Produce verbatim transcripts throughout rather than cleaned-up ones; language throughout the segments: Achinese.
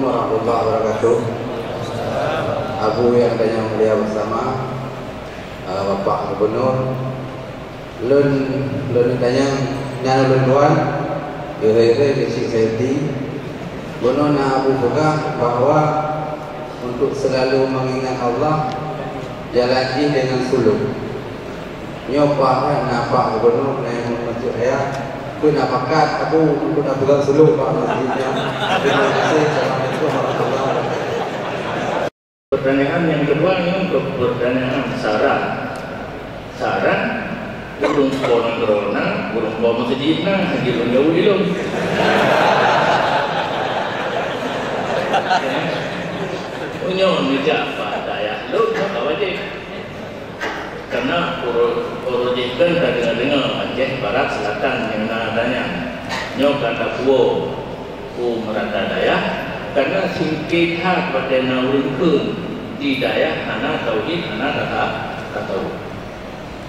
Warahmatullahi wabarakatuh. Abu nyang tanyong mulia bersama, eh, Bapak Gubernur, lôn, lôn tanyong nyan lôn tuan, geuhei-hei keu Cik Saidi. Bunoe na Abu peugah bahwa untuk selalu mengingat Allah, jalan jih dengan suluk. Nyoe Pak, eh, na Pak Gubernur, na nyang meucok ayah. Keu na pakat aku untuk na peugah suluk Pak Masjid nyoe. Terima kasih. Assalamualaikum warahmatullahi wabarakatuh. Pertanyaan yang kedua ini untuk pertanyaan saran. Saran, ureueng po nanggroe na, ureueng po masjid na, hana jeuet lôn jaweueb ilôn. Meunyoe neujak bak dayah lôn, maka wajéb. Karena uroe, uroe jih kan tadeungoe-deungoe Aceh Barat Selatan nyang na adanya. Nyoe ka tapuwoe u meurata dayah, karena singkét that watée na ureueng kheun di dayah hana tauhid, hana tata-, tasawuf.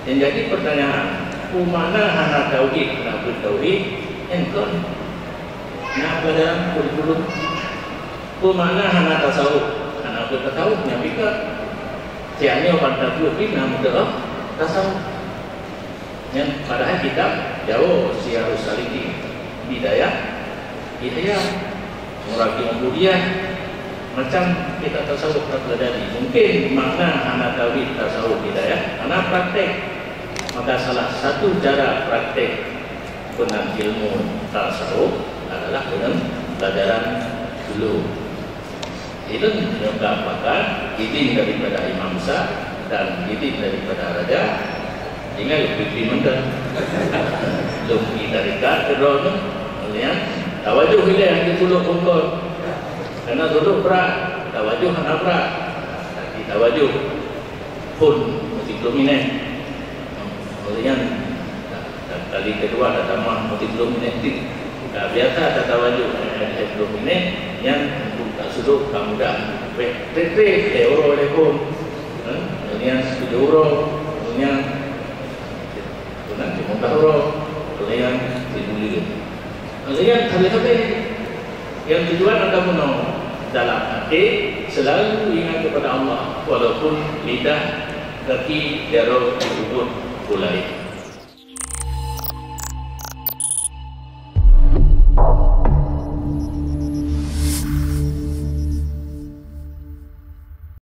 Yang jadi pertanyaan, peue makna hana tauhid, hana beuet tauhid? Nyan kon na pelajaran kurikulum. Peue makna hana tasawuf, hana beuet tasawuf? Nyan pih ka. Siat nyoe ban tabeuet pih na meuteumé tasawuf. Nyan padahai kitab jawoe Siyarus Salikin, Bidayah, Ihya, Maraqiul Ubudiyah, macam kitab tasawuf ka teujadi. Mungkin makna hana tauhid tasawuf hidayah, hana praktek. Maka salah satu cara praktek peunan ilmu tasawuf adalah deungon pelajaran dulu. Ilmu menyebabkan izin daripada imam besar dan izin daripada raja. Tinggai pipi mantong. Lom kita dekat ke droeneuh, kemudian tawajuh ilée hana sulok bungkon. Karena sulok brat, tawajuh hana brat. Tapi tawajuh. Phon meusiplôh minét. Kemudian, kali kedua tatamah meusiplôh minét. Dah biasa tatawajuh siplôh minét, nyan untuk tasulok ka mudah. Trép-trép lhèe uroe lhèe phon. Eh, kemudian tujoh uroe, kemudian, kemudian lima belas uroe, kemudian sibuleuen. Kemudian habéh-habéh. Yang tujuan anda bunoe dalam hati selalu ingat kepada Allah, walaupun lidah, kaki, jaroe, diubit ulai.